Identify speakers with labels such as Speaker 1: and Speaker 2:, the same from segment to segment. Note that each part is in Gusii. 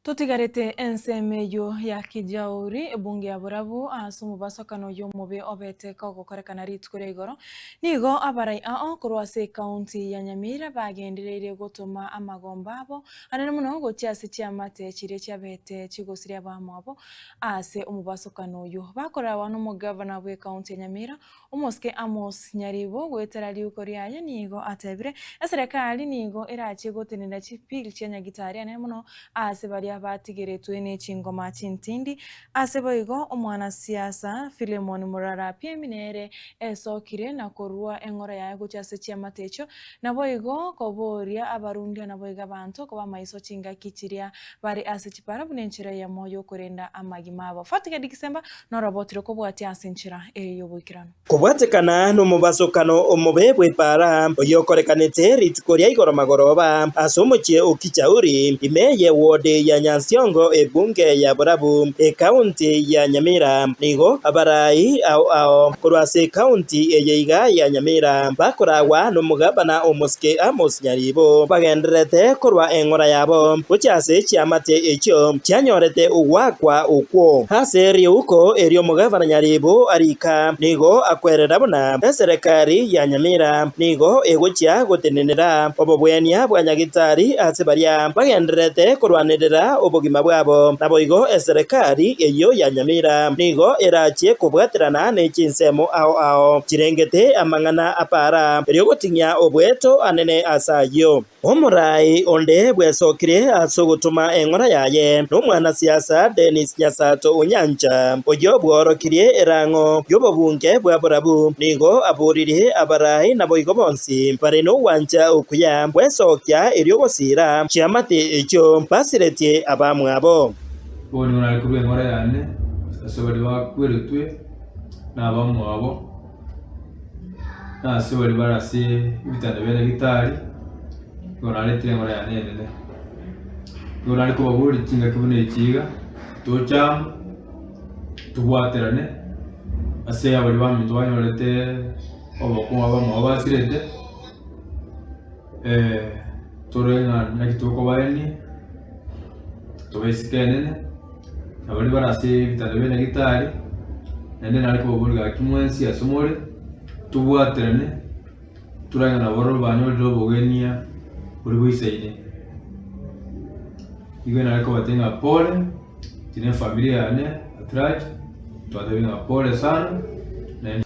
Speaker 1: Totigarete ensemo eyio ya Kijauri, ebunge ya Borabu, ase omobasokano oyio omobe obete kogokorekana rituko ria igoro, nigo abarai ao korwa ase ecounty ya Nyamira bagendereire gotoma amagomba abo anene mono gochia ase chiamate chiria chiabete chigosiria abamwabo ase omobasokano oyio. Bakorawa nomogavana bw'ecounty ya Nyamira, Omosike Amos Nyaribo goetera riuko riaye nigo atebire, Eserekari nigo erachie gotenena chipili chia Nyagitari anene mono aase baria batigeretwe ne chingoma chintindi. Ase boigo omwanasiasa Philemon Murara Piemi nere esokire na korua eng'ora yaye gochia ase chiamate echio, naboigo koboria abarundia naboigo abanto koba amaiso chingaki chiria bare ase chipara buna enchera eyemo yokorenda amagima abo. Fatigadi Kisemba Noroboti rokobwatia ase enchera eye y'oboikeranu.
Speaker 2: Kobwatekana nomobasokano omobe bw'epaara, oyokorekanete rituko ria igoro magoroba ase omochie o Kijauri, ime y'eward ya Nyansiongo ebunge ya Borabu, ekaunti ya Nyamira. Nigo abarai ao ao korwa ase ekaunti eye iga ya Nyamira bakoragwa nomogabana omosike Amos Nyaribo bagendererete korwa eng'ora yabo gochia ase chiamate echio chianyorete ogoakwa okwo. Ase riuko erio omogavana Nyaribo arika, nigo akwerera buna eserekari ya Nyamira nigo egochia gotenenera obobwenia bwa Nyagitari ase baria bagendererete korwanerera obogima bwabo. Naboigo eserekari eyio ya Nyamira nigo erachie kobwaterana ne chinsemo ao ao chirengete amang'ana a para, erio goting'ia obweto anene ase ayio. Omorai onde bwesokire ase ogotoma eng'ora yaye nomwanasiasa Dennis Nyasato Onyancha, oyio bworokirie erang'o y'obobunge bwa Borabu, nigo aboririe abarai naboigo bonsi bare nogwancha okuya gwesokia erio gosiira chiamate echio basiretie abamwabo.
Speaker 3: Bono nigo nare korua eng'ora yane ase baria bakweretwe na abamwabo. Na ase baria bare ase ebitanda bia nyagetari, nigo naretire engoro yane enene. Nigo nare kobaboria chingaki buna echi iga, toche amo, tobwaterane, ase abaria baminto banyorete obokong'u abamwabo basirete, torore ng'a naki tokobaenia, tobae esiko enene. Na baria bare ase ebitanda bia nyagetari, naende nare kobaboria gaki mwensi ase more, tobwaterane, torage ng'a nabo banyorire obogenia boria boisaine. Igo nare kobatebia ng'a pole, inche na efamiri yane at large, twatebirie ng'a pole sana.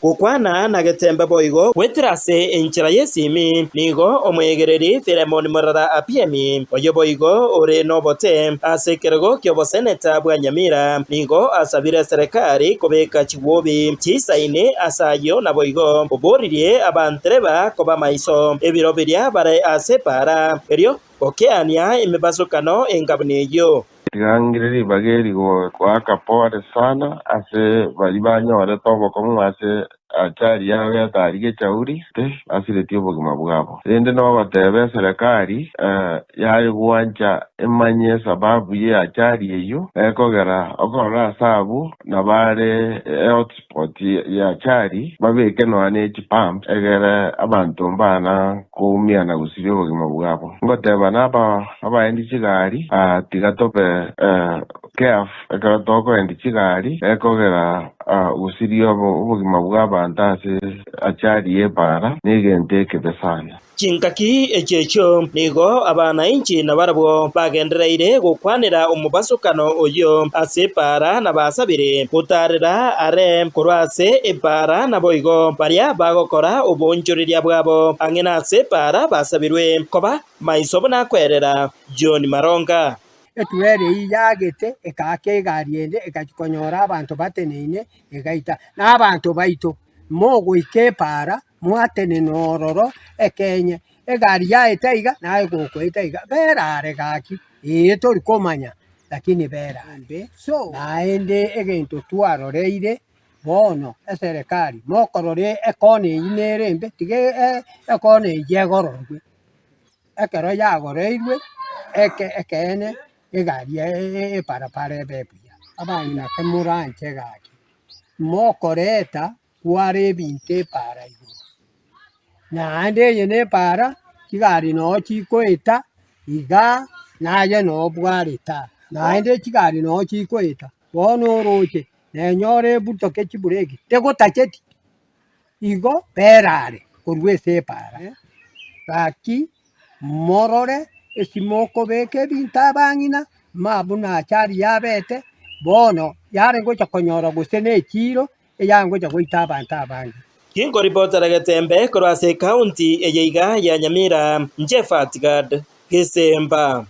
Speaker 2: Gokwana na getembe boigo goetera ase enchera y'esimi, nigo omwegereri Philemon Murara Apiemi, oyio boigo ore nobote ase ekerogo ki'oboseneta bwa Nyamira, nigo asabire eserekari kobeka chigwobi chiisaine ase ayio naboigo oboririe abantereba koba maiso ebiro biria bare ase epaara erio gokeania emebasokano enga buna eyio.
Speaker 4: Tiga ng'ire ribaga eri goaka pore sana ase baria banyorete obokong'u ase achari yabo etari gechauri, basiretie obogima bwabo. Rende nogoteba eserekari yaye gwancha emanye esababu ye achari eyio ekogera okorora ase abwo nabare hotspot ye achari babeke nonya ne chipump egere abanto mbana koumia na gosiria obogima bwabo. Ngoteba naba Abaendi chigari, tiga tobe careful ekero tokoendia chigari, ekogera gosiria obogima bw'abanto ase achari y'epaara negento ekebe sana.
Speaker 2: Chingaki echio echio nigo abanainchi nabarabwo bagendereire gokwanera omobasokano oyio ase epaara na basabire gotaarera are korwa ase epaara naboigo baria bagokora oboonchoreria bwabo ang'e nase epaara basabirwe koba Maiso buna akwerera John Maronga.
Speaker 5: Etuere eyio yagete ekaaka egari ende egachia konyora abanto bateneine egaita. Na abanto baito mogoika epaara mwatenena ororo ekenye, egari yaeta iga naye gokoeta iga, berare gaki, ee tori komanya lakini berare. Naende egento twaroreire bono eserekari mokorora ekona eyio nere embe tiga ekona eyio egororwe. Ekero yagoreirwe eke ekeene egari eparapara ebe buya. Abang'ina moranche gaki, mokoreta kware ebinto epara igoro, naende eye na epara chigari noo chikoeta igaa, naye noo bwareta. Naende chigari noo chikoeta, bono oroche nenyore ebutoke chibureki tegotacheti, igo berare korwa ase epaara. Gaki morore esi mokobeka ebinto abang'ina, ma buna achari yabete, bono yare gocha konyora gose ne echiiro eyangocha goita abanto abange.
Speaker 2: Ginkoripotera Getembe korwa ase ekaunti eye iga ya Nyamira, Inche Fatgad Gesemba.